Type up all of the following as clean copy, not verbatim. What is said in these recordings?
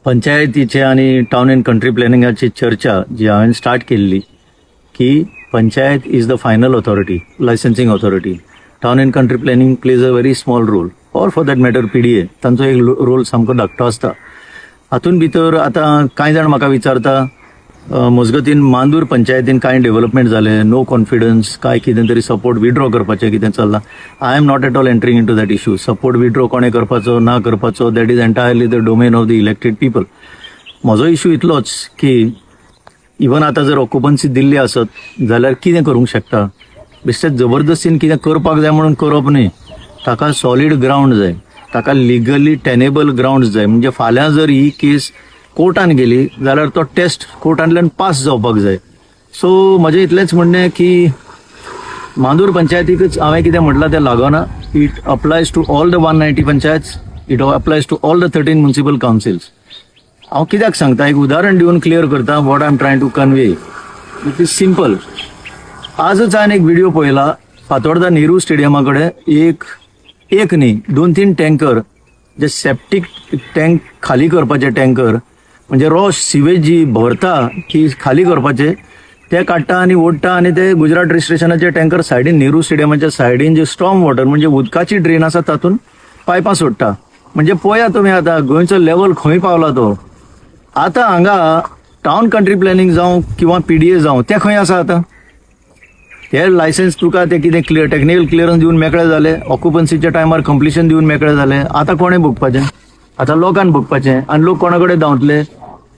पंचायतीचे आनी town and country प्लॅनिंगाची चर्चा जी हांवें स्टार्ट केल्ली की panchayat is the final authority, licensing authority. Town and country planning plays a very small role, or for that matter PDA, तांचो एक रोल सामको धाकटो आसता. हातून भितर आतां कांय जाण म्हाका विचारता, मजगतीन मांदूर पंचायतीन कांय डेव्हलपमेंट जालें, नो कॉन्फिडन्स काय कितें तरी सपोर्ट विड्रॉ करपाचें कितें चल्लां. I am not at all entering into that issue. Support withdraw कोणें करपाचो ना करपाचो, that is entirely the domain of the elected people. म्हजो इशू इतलोच की इवन आतां जर ऑक्युपन्सी दिल्ली आसत जाल्यार कितें करूंक शकता? बेश्टें जबरदस्तीन कितें करपाक जाय म्हणून करप न्ही. ताका सॉलीड ग्रावंड जाय, ताका लिगली टेनेबल ग्रावंड जाय. म्हणजे फाल्यां जर ही केस कोर्टान गेली जाल्यार तो टेस्ट कोर्टांतल्यान पास जावपाक जाय. सो म्हजें इतलेंच म्हणणें की मांदूर पंचायतीकच हांवें कितें म्हटलां तें लागना. It applies to all the 190 panchayat, it applies to all the 13 municipal councils. हांव कित्याक सांगता, एक उदाहरण दिवन क्लियर करता what I am trying to convey. It is simple. आजच हांवें एक व्हिडिओ पळयला, फातोर्डा नेहरू स्टेडियमा कडेन एक एक न्ही, दोन तीन टँकर जे सेप्टीक टँक खाली करपाचे टँकर, म्हणजे रॉ सिवेज जी भरता ती खाली करपाचे, ते काडटा आनी ओडटा आनी ते गुजरात रजिस्ट्रेशनाचे टँकर सायडीन, नेहरू स्टेडियमाच्या सायडीन जे स्टॉर्म वॉटर म्हणजे उदकाची ड्रेन आसा तातूंत पायपां सोडटा. म्हणजे पळया तुमी आतां गोंयचो लेवल खंय पावला तो. आतां हांगा टावन कंट्री प्लॅनिंग जावं किंवा पीडीए जावं, तें खंय आसा आतां? ते लायसन्स तुका ते कितें क्लियर टेक्निकल क्लियरन्स दिवन मेकळे जाले, ऑक्युपन्सीच्या टायमार कंप्लिशन दिवन मेकळे जाले. आतां कोणें भोगपाचें? आतां लोकान भोगपाचें. आनी लोक कोणा कडेन धांवतले?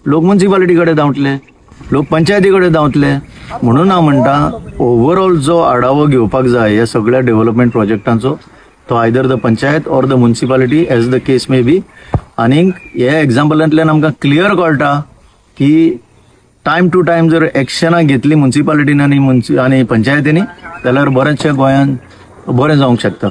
लोक मुन्सिपालिटी कडेन धांवतले, लोक पंचायती कडेन धांवतले. म्हणून हांव म्हणटा, ओवरऑल जो आढावो घेवपाक जाय ह्या सगळ्या डेव्हलपमेंट प्रोजेक्टांचो, तो either the panchayat or the municipality, as the case may be. आनीक ह्या एग्जाम्पलांतल्यान आमकां क्लियर कळटा की टायम टू टायम जर एक्शनां घेतली मुन्सिपालिटीन आनी पंचायतींनी जाल्यार बरेंचशें गोंयांत बरें जावंक शकता.